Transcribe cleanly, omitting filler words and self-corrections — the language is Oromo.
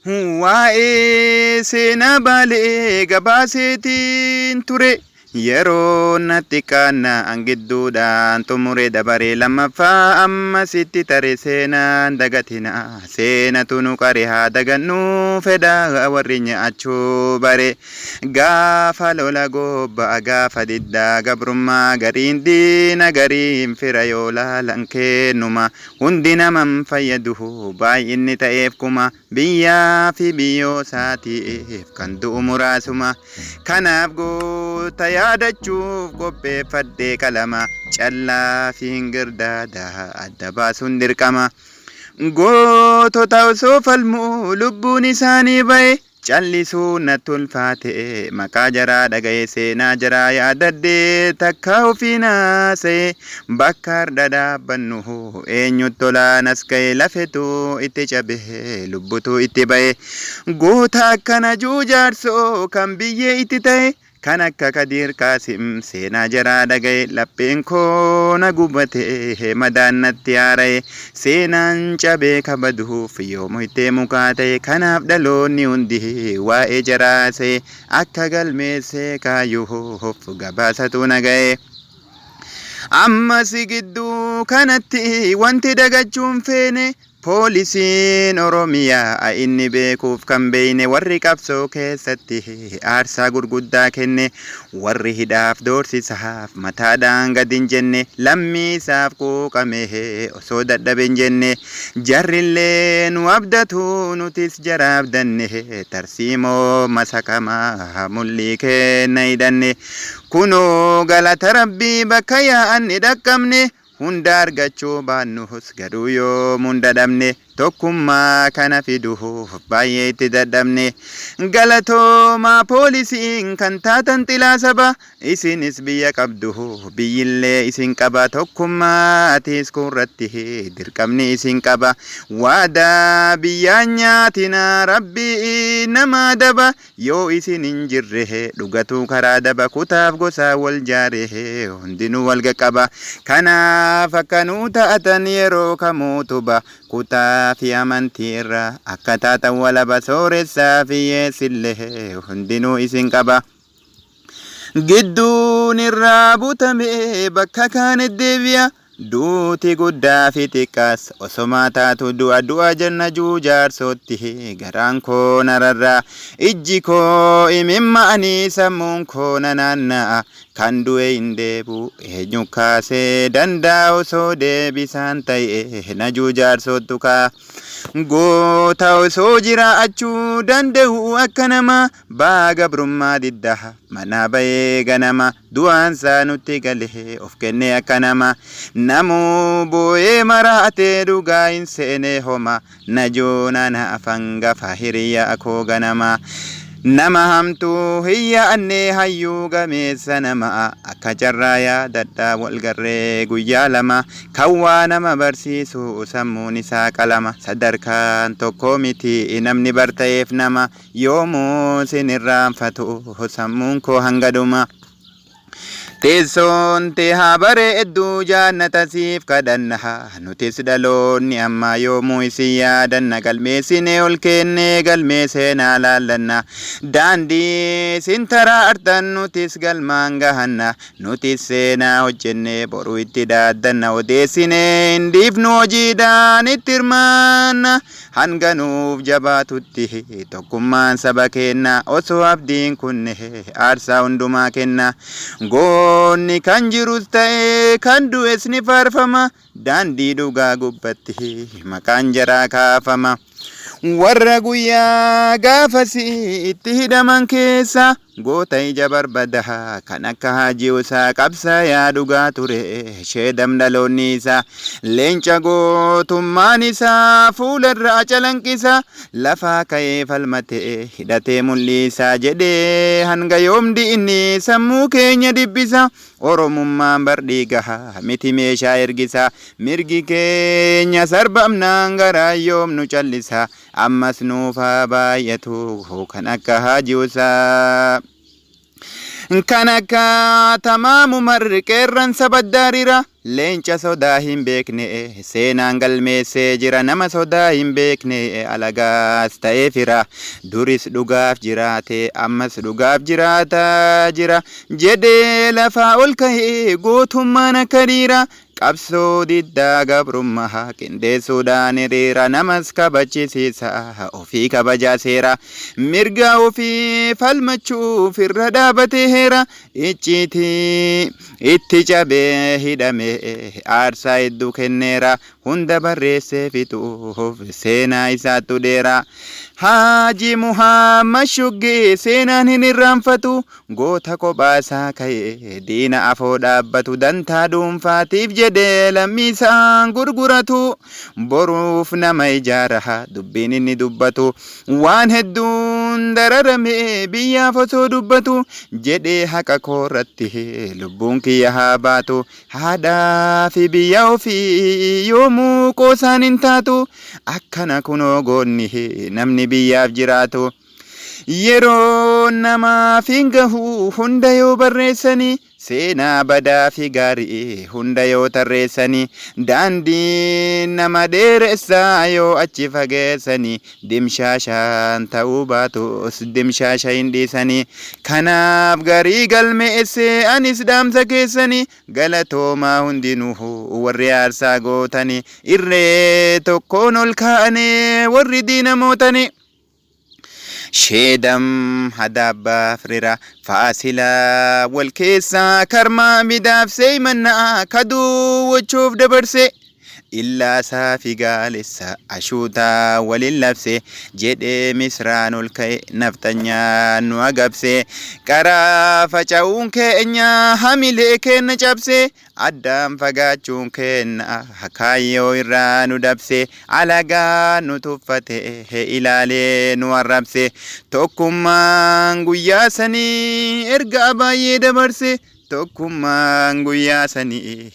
Waa'ee seenaa Baalee gabaaseetiin ture. Yeroo natti xiqqaannaan gidduudhaan xumure dabaree lammaffaa ammas itti tare seenaan dagatina seenatu nu qare haa dagannu fedha warri nyaachuu bare gaafa lola gobba'a gaafa diddaa gabrummaa gariin diina gariin fira yoo laalan kennuma hundi naman fayyadu baay'inni ta'eef kuma Biyyaa fi biyyoo isaatiif kan du'u muraasuma. Kanaaf goota yaadachuuf qopheeffadhee qalama. Callaa fi hingirdaada adda baasuun dirqama. Gootota osoo falmuu lubbuun isaanii ba'e. Callisuun natti ulfaate maqaa jaraa dhaga'e seenaa jaraa yaadadhe takka ofiin haasa'e bakka hardha dhaabbannu eenyutti olaan as ga'e lafetu itti cabe lubbutu itti ba'e goota akka Najuu Jaarsoo kan biyyee itti ta'e Kan akka Kadiir Qaasim seenaa jaraa dhaga'e lapheen koo na gubate madaan natti haara'e seenaan cabee kabaduuf yoom hittee mukaa ta'e kanaaf dhaloonni hundi waa'ee jaraa haasa'e akka galmeessee kaayuuf gabaasatu na ga'e. Ammas gidduu kanatti wanti dagachuu hin feene Poolisiin Oromiyaa inni beekuuf kan beeyne warri qabsoo keessatti aarsaa gurguddaa kenne warri hidhaaf doorsisaaf mataadhaan gad hin jenne lammii isaaf quuqame osoo dadhabe hin jenne jarrillee nu abdatu nutis jara abdanne tarsiimoo masakamaa mul'ii keenna hidhanne kunoo galata rabbii bakka yaa'anni dhaqqabne Hunda argachuu baannus garuu yoom hunda dhabne tokkummaa kana fiduuf baay'ee itti dadhabne. Galatoomaa poolisiin kan taatan xilaa saba isinis biyya qabdu biyyillee isin qaba tokkummaa tiiskuu irratti dirqamni isin qaba waadaa biyyaan nyaatina rabbii nama adaba Yoo isin hin jirre dhugatuu karaa daba kutaaf gosaa wal jaare hundinuu wal qaqqaba. Kanaaf akka nuu taatan yeroo kamuu tuba kutaa fi amantii irra akka taatan walaba sooressaa fi hiyyeessillee hundinuu isin qaba. Gidduun irraa butame bakka kaanit deebi'a. Duuti guddaa fi xiqqaas osomaa taatu du'a du'a jenna juu jaarsootti garaan koo na rarra'a ijji koo imimma'anii sammuun koo na naanna'a kan du'e hin deebi'u eenyu kaasee danda'a osoo deebisaan ta'e najuu jaarsoottu ka'a goota osoo jiraachuu danda'u akka namaa Ba'aa gabrummaa diddaa manaa ba'ee ganama du'aansaa nutti galee of kennee akka nama namuu boo'ee maraatee dhugaa hin seenee homa najuun anaaf hangafa hiriyaa koo ganama nama hamtuu hin yaadne hayyuu gameessa nama akka carraa yaadadha wal garree guyyaa lama Kan waa nama barsiisu sammuun isaa qalama sadarkaan tokko miti namni barta'eef nama Yoomuu sin irraanfatu sammuun koo hanga dhuma. Teessoon tee haa bareeddu jaannata siif kadhanna nutis dhaloonni ammaa yoomuu isin yaadanna galmeessinee ol keennee galmee seenaa laallanna daandii isin taraartan nutis galmaan gahanna Nutis seenaa hojjennee boru itti dhaaddanna odeessinee hin dhiifnu hojiidhaan itti hirmaanna hanga nuuf jabaatutti tokkummaan saba keenna osoo abdiin kunne aarsaa hundumaa kenna goonni kan jirus ta'ee kan du'es ni faarfama daandii dhugaa gubbatti maqaan jaraa kaafama. Warra guyyaa gaafasii itti hidhaman keessa goota ija barbadaa kan akka Haajii Usaa qabsaayaa dhugaa ture sheedam dhaloonni isaa leenca gootummaan isaa fuularraa calanqisa lafaa ka'ee falmatee hidhatee mul'isaa jedhee hanga yoom diinni sammuu keenya dhiphisa Oromummaan bar dhiiga miti meeshaa ergisa Mirgi keenya sarbamnaan garaan yoom nu callisa Ammas nuuf haa baay'atu kan akka Haaji Usaa. Kan akka Tamaam Umar qeerransa baddaarira leenca sodaa hin beekne seenaan galmeessee jira nama sodaa hin beekne alagaas ta'ee fira duris dhugaaf jiraate ammas dhugaaf jiraataa jira jedhee lafaa ol ka'ee gootummaan akka dhiira qabsoo diddaa gabrummaa qindeessuudhaan hiriira namas kabachisiisa ofii kabajaa seera mirga ofii falmachuuf irra dhaabatee heera icciitii itti cabee hidhame aarsaa hedduu kenneera hunda barreessee fixuuf seenaa isaattu dheera. Haaji Muhammad Shuggee seenaan hin irraanfatu goota kophaa isaa ka'ee diina afoo dhaabbatu dantaa dhuunfaatiif jedhee lammii isaan gurguratu boruuf nama ijaara dubbiin inni dubbatu waan hedduun dararame biyyaaf osoo dubbatu jedhee haqa koorratti lubbuun kiyya haa baatu haadhaa fi biyya ofii yoomuu qoosaan hin taatu akkana kunoo goonni namni biyyaaf jiraatu. Yeroo namaaf hin gahu hunda yoo barreessanii seenaa badaa fi gaarii hunda yoo tarreessanii daandii nama dheeressaa yoo achi fageessanii dimshaashaan ta'uu baatus dimshaasha hin dhiisanii kanaaf garii galmeessee anis dhaamsa keessanii galatoomaa hundinuu warri aarsaa gootanii irree tokkoon ol kaa'anii warri diina mootanii. Sheedam hadaabbaaf rira faasila wal keessaa karmaa midaaf seeymannaa kaduu wachuuf dabarse illaasaa fi gaalessa ashuutaa walin labse jedhee misraan ol ka'e nafxanyaa nu agabse qaraa faca'uun keenya hamilee keenna cabse Addaan fagaachuun keenna kaayyoo irraa nu dabse alagaa nu tuffate ilaalee nu arrabse tokkummaan guyyaa sanii ergaa baay'ee dabarse tokkummaan guyyaa sanii.